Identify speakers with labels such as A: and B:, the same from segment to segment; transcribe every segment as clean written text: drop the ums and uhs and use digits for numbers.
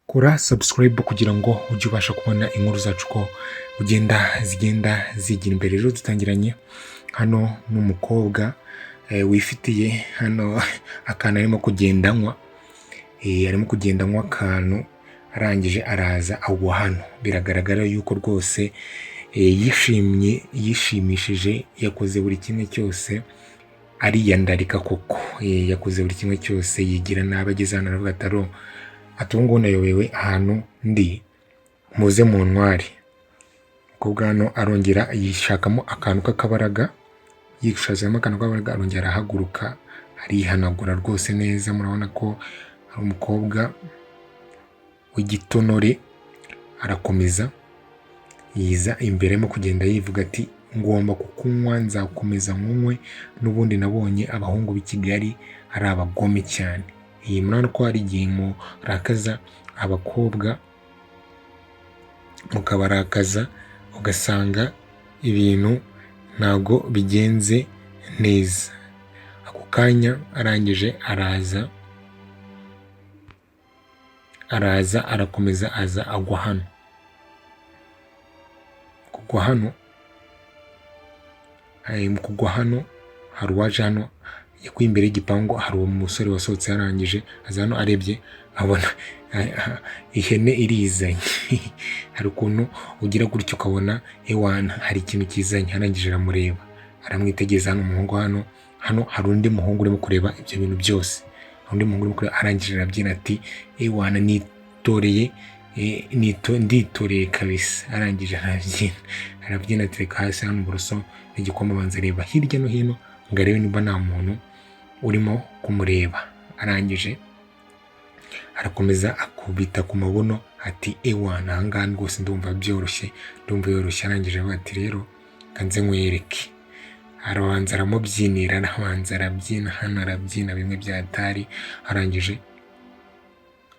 A: Kora subscribe kugira ngo ujye ubasha kubona inkuru zacu ko ugenda zigenda zigira imbere. Rero dutangiranye hano n'umukobwa wifitiye hano akantu arimo kugenda anywa, arimo kugenda anywa akantu, arangije araza agwa hano. Biragaragara yuko rwose yishimye, yishimishije, yakoze buri kimwe cyose, ariyandarika koko. Yakoze buri kimwe cyose, yigira nabi, ageze hano aravuga ati: "Aro, ati ubu ngubu nayobewe ahantu ndi, muze muntware." Umukobwa hano arongera yishakamo akantu k'akabaraga, yishakamo akantu k'akabaraga, arongera arahaguruka, arihanagura rwose neza. Murabona ko ari umukobwa w'igitonore. Arakomeza yiza imbere arimo kugenda yivuga ati: "Ngomba kukunywa, nzakomeza nkunywe, n'ubundi nabonye abahungu b'i Kigali ari abagome cyane." Iyi murabona ko hari igihe murakaza abakobwa, mukabarakaza, ugasanga ibintu ntago bigenze neza. Ako kanya arangije araza arakomeza aza agwa hano. Kugwa hano, mu kugwa hano hari uwaje hano, yakuye imbere y'igipangu, hari umusore wasohotse, arangije aza hano, arebye abona ihene irizanye. Hari ukuntu ugira gutya ukabona ewana hari ikintu kizanye. Arangije aramureba, aramwitegereza. Hano umuhungu hano hari undi muhungu urimo kureba ibyo bintu byose, hari undi muhungu urimo kureba. Arangije arabyina ati: "Ewana nitoreye, nditoreye kabisa." Arangije arabyina, arabyina, atereka hasi hano uburoso n'igikombe, abanza areba hirya no hino ngo arebe niba nta muntu urimo kumureba. Arangije arakomeza akubita ku mabuno ati: "Ewana aha ngaha rwose ndumva byoroshye, ndumva yoroshye." Arangije avuga ati: "Rero kanze nkwereke." Arabanza aramubyinira, arabanza arabyina hano, arabyina bimwe bya atari. Arangije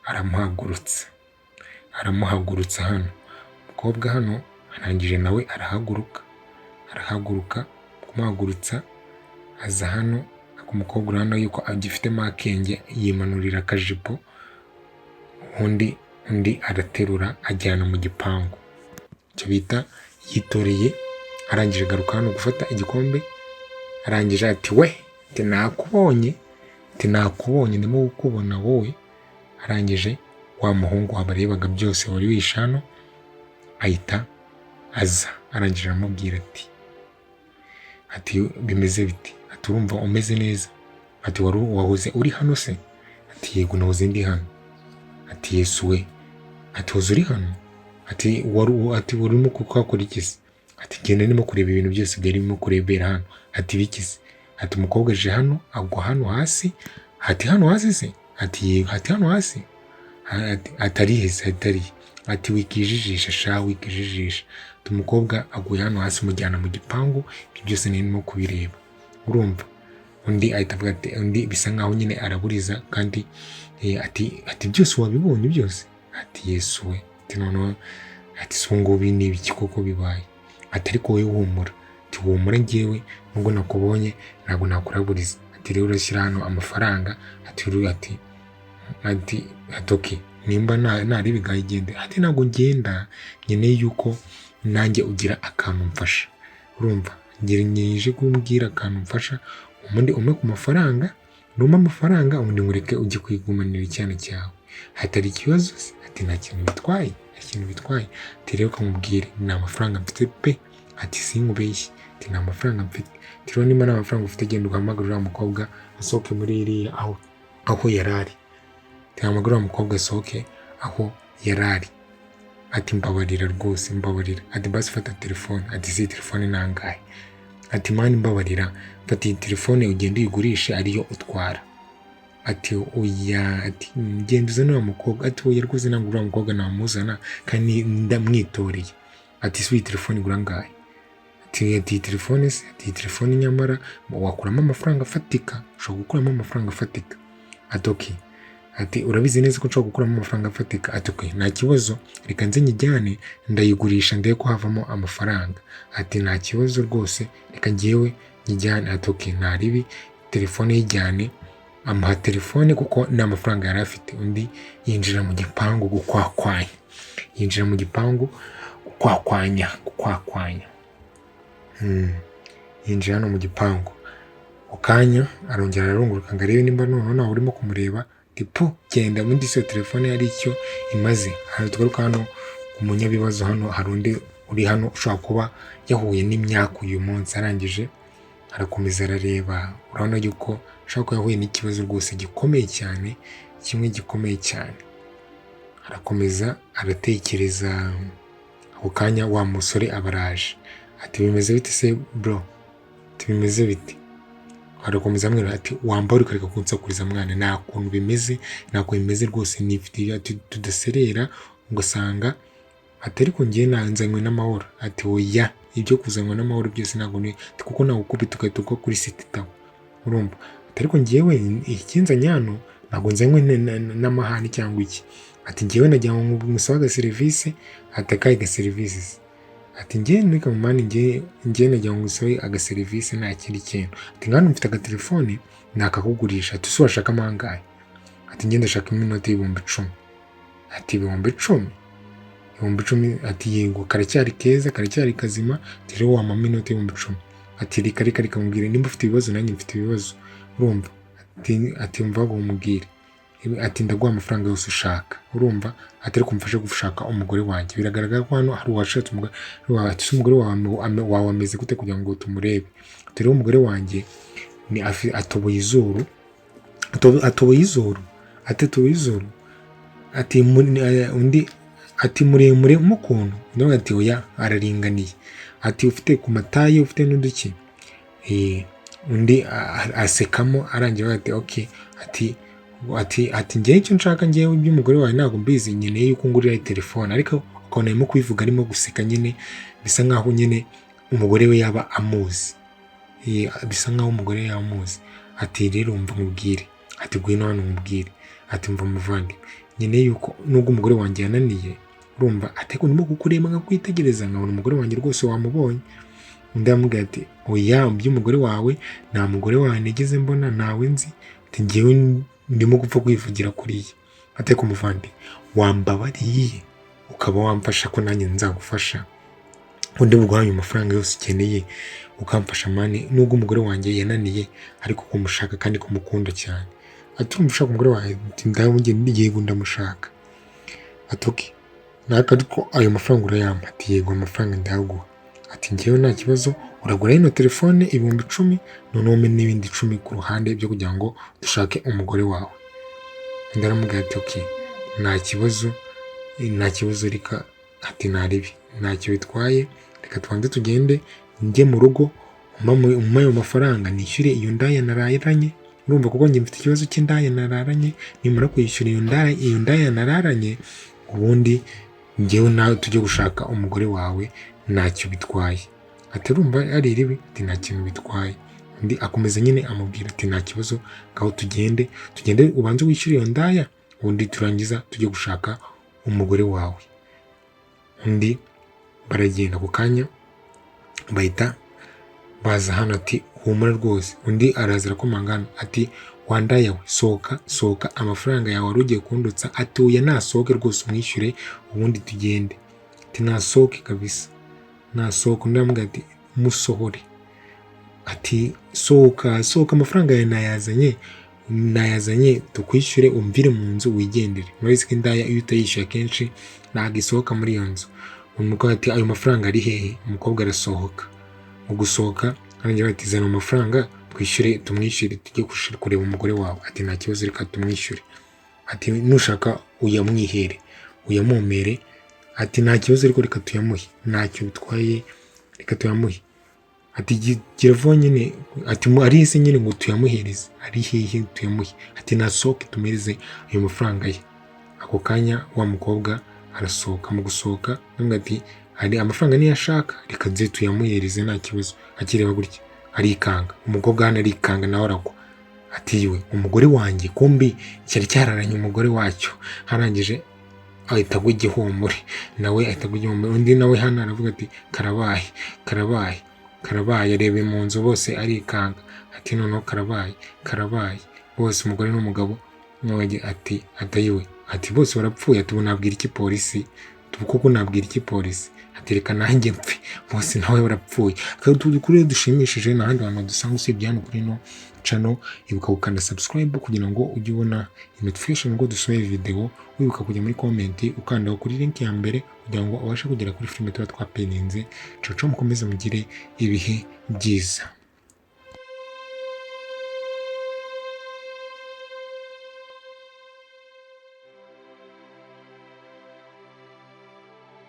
A: aramuhagurutsa, aramuhagurutsa hano. Umukobwa hano arangije nawe arahaguruka, arahaguruka. Kumuhagurutsa aza hano, umukobwa urabona yuko agifitemo akenge, yimanurira akajipo, ubundi undi araterura ajyana mu gipangu, icyo bita yitoreye. Arangije agaruka hano gufata igikombe, arangije ati: "We," ati: "nakubonye," ati: "nakubonye, ndimo kukubona wowe." Arangije wa muhungu wabarebaga byose wari wishe hano ahita aza, arangije aramubwira ati: "Bimeze biti?" Ati: "Urumva umeze neza?" Ati: "Wari wahoze uri hano se?" Ati: "Yego, nahoze ndi hano." Ati: "Yesu we!" Ati: "Wahoze uri hano?" Ati: "Wari," ati: "urimo kuhakora iki se?" Ati: "Genda, ndimo kureba ibintu byose byari birimo kurebera hano." Ati: "Biki se?" Ati: "Umukobwa aje hano agwa hano hasi." Ati: "Hano hasi se?" Ati: "Yego." Ati: "Hano hasi?" Ati: "Atari hese?" "Atari." Ati: "Wikijijisha sha, wikijijisha." Ati: "Umukobwa aguye hano hasi, umujyana mu gipangu, ibyo byose narimo kubireba." Urumva undi ahita avuga ati, undi bisa nkaho nyine araburiza kandi ati: "Byose wabibonye byose?" Ati: "Yesu we!" Ati: "Noneho," ati: "si ubu ngubu ni ibiki koko bibaye?" Ati: "Ariko wowe humura," ati: "humura, njyewe nubwo nakubonye ntabwo nakuraburiza." Ati: "Rero urashyira hano amafaranga." Ati: "Uru," ati: "Okay, nimba naribigaye igende." Ati: "Ntabwo ngenda, nkeneye yuko nanjye ugira akantu mfasha." Urumva ngira nyeje kumbwira akantu mfasha, ubundi umpe ku mafaranga, numpa amafaranga ubundi nkureke ujye kwigumanira icyana cyawe. Hatari ikibazo se? Ati: "Nta kintu bitwaye, nta kintu bitwaye." Ati: "Rero kamubwire, nta mafaranga mfite pe." Ati: "Sinkubeshye." Ati: "Nta mafaranga mfite." Ati: "Rero niba nta mafaranga ufite, genda uhamagare uriya mukobwa asohoke muri iriya aho yari ari." Ati: "Hamagara uriya mukobwa asohoke aho yari ari." Ati: "Mbabarira rwose, mbabarira." Ati: "Basi fata telefone." Ati: "Si telefone nangahe?" Ati: "Man, mbabarira, fata iyi telefone ugende uyigurishe ariyo utwara." Ati: "Oya." Ati: "Genda uzane uriya mukobwa." Ati: "Oya rwose, ntabwo uriya mukobwa namuzana kandi ndamwitoreye." Ati: "Si iyi telefone igura angahe?" Ati: "Iyi telefone se?" Ati: "Iyi telefone nyamara wakuramo amafaranga afatika, ushobora gukuramo amafaranga afatika." Ati: "Okay." Ati: "Urabizi neza ko nshobora gukuramo amafaranga afatika." Ati: "Okay, nta kibazo, reka nze nyijyane ndayigurisha ndebe ko havamo amafaranga." Ati: "Nta kibazo rwose, reka njyewe nyijyane." Ati: "Okay, nta ribi, telefone yijyane." Amuha telefone kuko nta mafaranga yari afite. Undi yinjira mu gipangu gukwakwanya, yinjira mu gipangu gukwakwanya, gukwakwanya. Yinjira hano mu gipangu, ako kanya arongera ararunguruka ngo arebe nimba noneho ntawe urimo kumureba, ati pu genda, ubundi se iyo telefone hari icyo imaze. Hano tugaruka hano ku munyabibazo, hano hari undi uri hano ushobora kuba yahuye n'imyaku uyu munsi, arangije arakomeza arareba, urabona yuko ashobora kuba yahuye n'ikibazo rwose gikomeye cyane, kimwe gikomeye cyane. Arakomeza aratekereza, ako kanya wa musore aba araje, ati bimeze bite se bro, ati bimeze bite? Arakomeza amwira ati wambara ukareka kunsakuriza mwana, nta kuntu bimeze, nta kuntu bimeze rwose, nifitiye ati tudaserera ugasanga ati ariko njyewe nanzanywe n'amahoro. Ati oya, ibyo kuzanwa n'amahoro byose ntabwo ni kuko nagukubita ugahita ugwa kuri sititawo, urumva? Ati ariko njyewe ikinzanye hano ntabwo nzanywe n'amahane cyangwa iki. Ati njyewe nagira ngo musabe agaserivisi. Ati akahe gaserivisi se? Ati njyewe reka mani, njyewe nagira ngo ngusabe agaserivisi nta kindi kintu. Ati nkano mfite agatelefone nakakugurisha. Ati ese washakamo angahe? Ati njye ndashakamo inoti y'ibihumbi 10. Ati 10,000? 10,000? Ati yego, karacyari keza, karacyari kazima. Ati rero wampamo inoti y'ibihumbi 10. Ati reka reka reka mubwire, nimba ufite ibibazo nanjye mfite ibibazo, urumva? Ati mva ngo mubwire, ati ndaguha amafaranga yose ushaka, urumva? Ati ariko umfashe gushaka umugore wanjye. Biragaragara ko hano hari uwashatse umugore. Ati se umugore wawe ameze gute kugira ngo tumurebe? Ati rero umugore wanjye ni atoboye izuru, atoboye izuru, ati atoboye izuru, ati undi ati muremure mo ukuntu, undi ati oya araringaniye, ati ufite ku mataye, ufite n'uduki. Undi asekamo, arangira ati okay, ati njyewe icyo nshaka, njyewe iby'umugore wawe ntabwo mbizi, nkeneye yuko ungurira telefone. Ariko ukabona arimo kubivuga arimo guseka nyine, bisa nkaho nyine umugore we yaba amuzi, bisa nkaho umugore we yaba amuzi. Ati rero umva nkubwire, ati ngwino hano nkubwire, ati mva muvandi, nkeneye yuko nubwo umugore wanjye yananiye, urumva, ati ariko ndimo kukureba nkakwitegereza nkabona umugore wanjye rwose wamubonye. Undi aramubwira ati oya, iby'umugore wawe nta mugore wawe nigeze mbona, ntawe nzi, ati njyewe ndimo gupfa kwivugira kuriya. Ati ariko muvandi wambabariye ukaba wamfasha ko nanjye nzagufasha, undi buguhaye amafaranga yose ukeneye ukamfasha mani, nubwo umugore wanjye yananiye ariko kumushaka kandi kumukunda cyane. Ati urumva ushaka umugore wawe? Ati ndamugenda, yego ndamushaka. Ati okay, naka ariko ayo mafaranga urayampa? Ati yego amafaranga ndayaguha. Ati njyewe nta kibazo, uragura ino telefone 10,000, noneho umpe n'ibindi 10 ku ruhande byo kugira ngo dushake umugore wawe. Undi aramubwira ati okay, nta kibazo, nta kibazo, reka, ati nta ribi, ntacyo bitwaye, reka tubanze tugende njye mu rugo umpe ayo mafaranga nishyure iyo ndaya nararanye, urumva, kuko njye mfite ikibazo cy'indaya nararanye, nimara kuyishyura iyo ndaya nararanye, ubundi njyewe nawe tujye gushaka umugore wawe, ntacyo bitwaye. Ati urumva ari iribi? Ati nta kintu bitwaye. Undi akomeza nyine amubwira ati nta kibazo, ngaho tugende, tugende ubanze wishyure iyo ndaya, ubundi turangiza tujye gushaka umugore wawe. Undi baragenda, ako kanya bahita baza hano, ati humura rwose. Undi araza arakomanga hano, ati wandaya we, sohoka, sohoka, amafaranga yawe wari ugiye kundutsa. Ati oya nasohoke rwose umwishyure ubundi tugende. Ati nasohoke kabisa, nasohoke. Undi aramubwira ati musohore, ati sohoka, sohoka, amafaranga yawe nayazanye, nayazanye tukwishyure umvire mu nzu wigendere. Murabizi ko indaya iyo utayishyuye akenshi ntabwo isohoka muri iyo nzu. Umukobwa ati ayo mafaranga ari hehe? Umukobwa arasohoka, mu gusohoka arangira ati zana amafaranga twishyure, tumwishyure tujye kureba umugore wawe. Ati nta kibazo, reka tumwishyure. Ati nushaka uyamwihere uyamumere, ati nta kibazo ariko reka tuyamuhe, ntacyo bitwaye, reka tuyamuhe. Ati gira vuba nyine, ati ari he nyine ngo tuyamuhereze, ari hehe tuyamuhe? Ati nasohoke tumuhereze ayo mafaranga ye. Ako kanya wa mukobwa arasohoka, mu gusohoka aramubwira ati hari amafaranga niyo ashaka, reka nze tuyamuhereze nta kibazo. Akireba gutya arikanga, umukobwa hano arikanga nawe aragwa, ati yiwe umugore wanjye, kumbi cyari cyararanye umugore wacyo. Arangije ahita agwa igihumure, nawe ahita agwa igihumure. Undi nawe hano aravuga ati karabaye, karabaye, karabaye, areba mu nzu bose arikanga, ati noneho karabaye, karabaye. Bose, umugore n'umugabo. Nawe ati atayiwe, ati bose barapfuye. Ati ubu nabwira iki polisi? Ubu koko nabwira iki polisi? Ati reka nanjye mpfe, bose nawe barapfuye. Akaba dukuru dushimishije. N'ahandi hantu dusanga usibye hano kuri ino channel. Ibuka gukanda subscribe kugira ngo ujye ubona notification ngo dusohoye video. Wibuka kujya muri comment, ukandaho kuri link ya mbere kugira ngo ubashe kugera kuri filime tuba twapininze. Coco, mukomeze mugire ibihe byiza.